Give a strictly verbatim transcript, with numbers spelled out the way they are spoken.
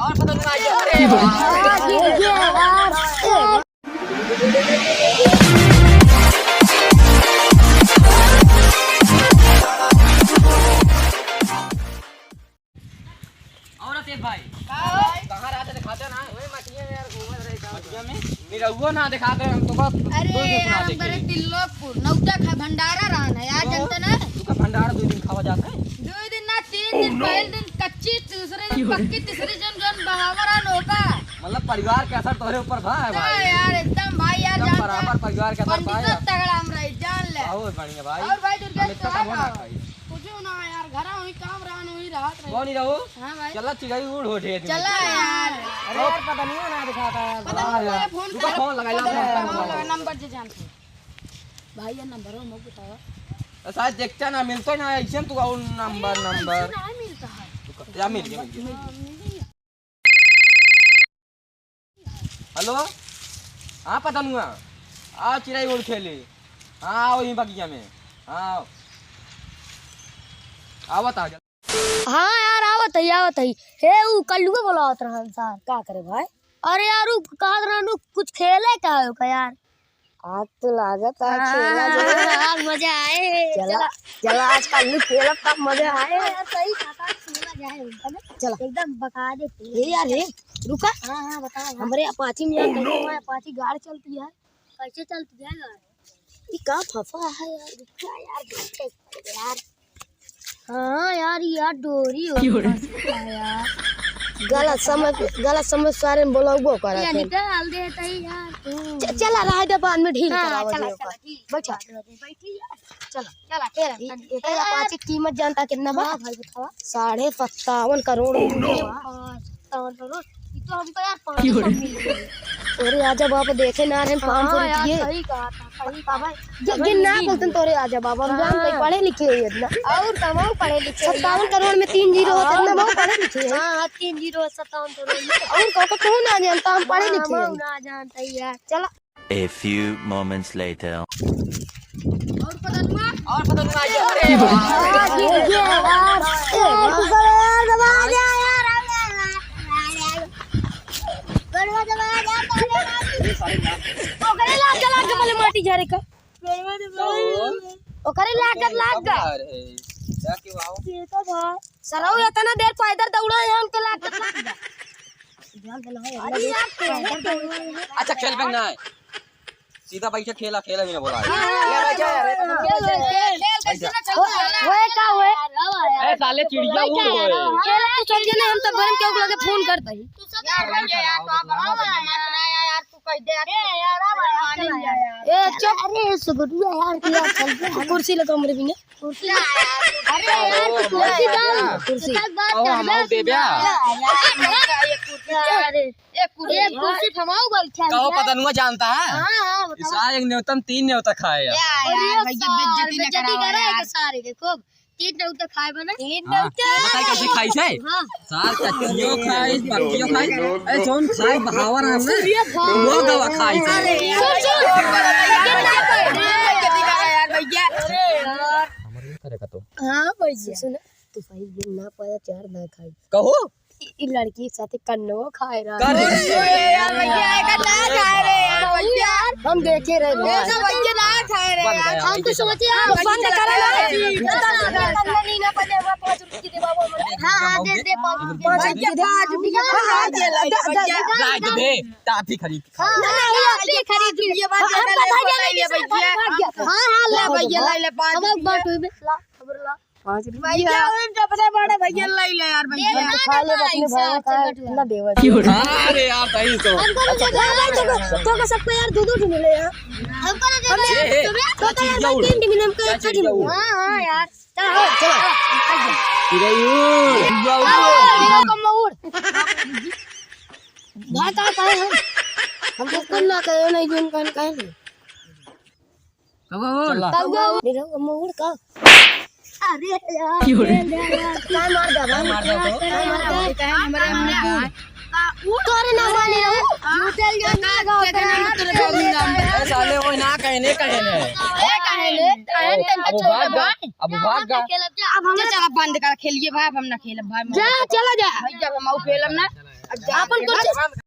और पता नहीं, अरे वाह। औरत एक भाई। का भाई? कहाँ रहते दिखाते ना? वही मटिया में यार घूमत रहे का। मटिया में? निरहुआ ना दिखाते हम तो बस अरे दो दिन यार, ना हम देखे। करे तिल्लोकपुर, नौतक है, भंडारा रहन है यार, तो जनते ना? तू का भंडारा दो दिन खावा जाता है? दो दिन ना, तीन दिन, पहले दिन कच्ची, दूसरे दिन पक्की, तीसरे दिन जौन बहावर है नौका। मतलब परिवार के असर तोहरे ऊपर भा है ना भाई। यार, एकदम भाई यार, एकदम जान बराबर ले। परिवार के असर भा है। पंडित तगड़ा हम रही, जान ले। बहुत बढ़िया भाई। और भाई दुर्गेश हम इतना तो कबो ना है। खाई। कुछ ना यार, घर वही काम रहन, वही रात रहे। कौन ही रहो? हाँ भाई। चला चिड़ै उड़ हो ढेर। चला यार। अरे यार, पता नहीं हो ना दिखाता है। पता नहीं, हाँ यार। फोन रुको, कर। फोन लगाई ला, फोन लगाई ला। नंबर जे जानते। भाई, ये नंबर हो, मत बताओ। शायद देखता ना, मिलता ना, ऐसे तू और नंबर, अरे, नंबर। ऐसे ना मिलता है। तू क-, या मिल गया, मिल गया। हाँ, मिल गया। हेलो, हाँ पतनुआ, आओ चिड़ै उड़ खेले। हाँ, आओ यहीं बगिया में। हाँ, आओ। आवत आ जा। हाँ यार, आवत है, आवत है। हे, ऊ कल्लुआ बोलावत रहन सार। का करे भाई? अरे यार, ऊ कहत रहन, ऊ कुछ खेले का हो का यार? आज तो लागत है खेला जाए। हाँ, मजा आए। चला, चला। चला, आज कल्लू खेलब तब मजा आए। हाँ यार, सही कहा, खेला जाए उनका ना। चला। एकदम बका दे पूरा। ए यार, ए, रुका। हाँ, हाँ, बताओ, हाँ। हमरे अपाची में यार, देखो, हमारे अपाची गाड़ चलती है। कैसे चलती है गाड़? ये का फंसा है यार? रुका यार, रुका यार। हाँ यार, ये यार डोरी हो क्यों रे? फंसा है यार। गलत समय, गलत समय सारे में बोलबो करत ये है। निकाल देता है यार तू। च-, चला रहा है, बाद में ढील हाँ, करावा चला, जाए चला, ओकर। ठीक बैठा। है, बैठी यार। चला। चला, तेरा ये, चला। ये तेरा अपाची कीमत जानता कितना बा? हाँ भाई, बतावा। साढ़े सत्तावन करोड़ रुपया बा। हाँ, सत्तावन करोड़। ये तो हमको यार पाँच सौ क्यों रे? मिल गई। तोरे आजा बाबा देखे ना रहे, हाँ, पाँच सौ यार, रुपये। सही कहा था, सही कहा। अबे, ये, ये ना बोलते तोरे आजा बाबा, हम जानते हाँ। पढ़े लिखे हैं इतना। और कमाओ पढ़े लिखे हैं। सत्तावन करोड़ में तीन जीरो होते, हाँ। इतना बहुत पढ़े लिखे हैं। हाँ, हाँ, तीन जीरो सत्तावन करोड़ में। और को, को कौन ना जानता, हम पढ़े हाँ, लिखे हम हैं। ना जानता यार। चला। A few moments later. और पता हुआ? और पता हुआ? अरे वाह। ओकरे लाग गला के बोले माटी झारे का। ओकरे लाग गला का। सरऊ इतना देर पैदल दौड़ा है, हमके लाग गला। अरे यार, अच्छा, खेल बे ना। सीधा बैठे, खेला, खेला ही ना बोला। हाँ, हाँ, हाँ, हाँ, हाँ। खेल, खेल, खेल, कैसे ना चलता है? ओए, का हुए? ए, साले चिड़िया उड़ गए। खेला, तू समझे ना, हम तो बहन के ओकरा के फोन करते ही। तू सब यार, यार, भैया, यार, तो आप आओ ना, मत ना, यार, तू कह दे, यार, ए, यार, आ, आ, आ, आ, ए, चुप। अरे, सुगुरुआ, यार, तू यार, चल, कुर्सी लगा मेरे बिना। कुर्सी। अरे यार, तू कुर्सी डाल। कुर्सी। तू बात कर, हम दे ब्या। अरे, एक कुर्सी। एक कुर्सी थमाओ, बोल, क्या कहो, क्या? पता नहीं जानता है। हाँ, हाँ, बताओ। इस साल एक न्योतम तीन न्योता खाए यार। अरे यार, भैया, बेइज्जती ना बेइज्जती कराओ करे यार। के सारे के खूब। तीन न्योता खाए बना। तीन हाँ, न्योता। बताइए कैसे खाई से? हाँ। सार कच्चियो खाई, पक्कियो खाई। ए, जौन खाई बहावर है ना, वो गवा खाई से। अरे यार, सुन, सुन। बेइज्जती करा यार, भैया। अरे यार। हमारे ये करे का तो। हाँ, भैया। सुन, तू सही दिन ना पाया, चार ना खाई। कहो? ई, ई लड़की के साथे कन्नो खाए रहा। अरे यार, भैया, एक ना खाए रे यार, भैया। हम देखे रहे ए, भैया। सब भैया ना खाए रे यार। हम तो सोचे यार, बंद करा ना। कन्नो नहीं ना पहले हमारे पाँच रुपये की दे बाबू हमारे। हाँ, हाँ, दे, दे, पाँच रुपये। पाँच रुपये दे। पाँच रुपये। हाँ, हाँ, दे, दे, दे, भैया। दे, दे। लाज दे, टाफी खरीद। हाँ, हाँ, हाँ, टाफी खरीद। ये बात हम है, पता ले, ले, भैया। हाँ, हाँ, ले, ले, भैया, ले, ले, पाँच रुपये। बांटो में। ला, खबर ला। पाँच रुपया। भैया, उन सबसे बड़े भैया लाई ले यार, भैया। हम तो खा ले, अपने भाई का ना देवा। अरे यार, सही तो। हमको तो अच्छा। दे दे, तो, तो का सबको यार दो दो ठो मिले यार। हमको तो दे दे, ए, ए, तुम्हें तो, तो यार, चिड़िया उड़। तीन ठो मिले, हमको एक ठो मिले। हाँ, हाँ यार। चलो, चलो। चिड़िया उड़। चिड़िया उड़। उड़, उड़, उड़। भाई, कहाँ, कहाँ है? हमको कुछ ना कहे, नहीं, जो कहें, कहें नहीं। कौआ उड़। चला। कौआ उड़। मेरा कौआ उड़ का? अरे यार, क्यों रे? खेल दे यार। काय मार दे, भाई? काय मार दे तो? काय मार दे? काय हमरे हमने को? तोरे ना माने रहू। झूठे जान लगा होता है। ए साले, वो ना कहने, कहने। ए, कहने, कहने, अब भाग गा, अब भाग गा। अब हम चला बंद कर खेलिए भाई, अब हम ना खेलब भाई। जा, चला जा। भाई, जब हम आऊ खेलब ना। आपन कुर्सी